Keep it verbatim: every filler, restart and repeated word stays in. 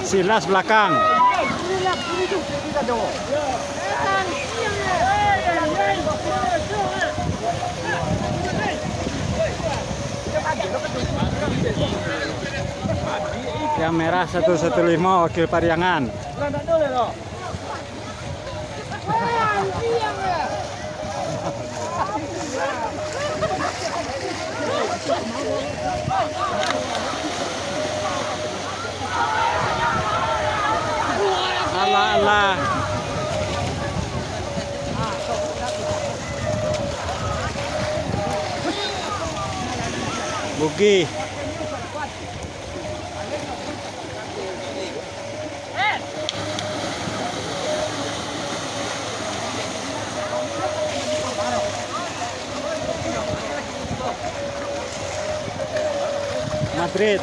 Silas belakang. Yang merah satu satu lima, wakil Pariangan. Alah, alah. Bugih. Madrid.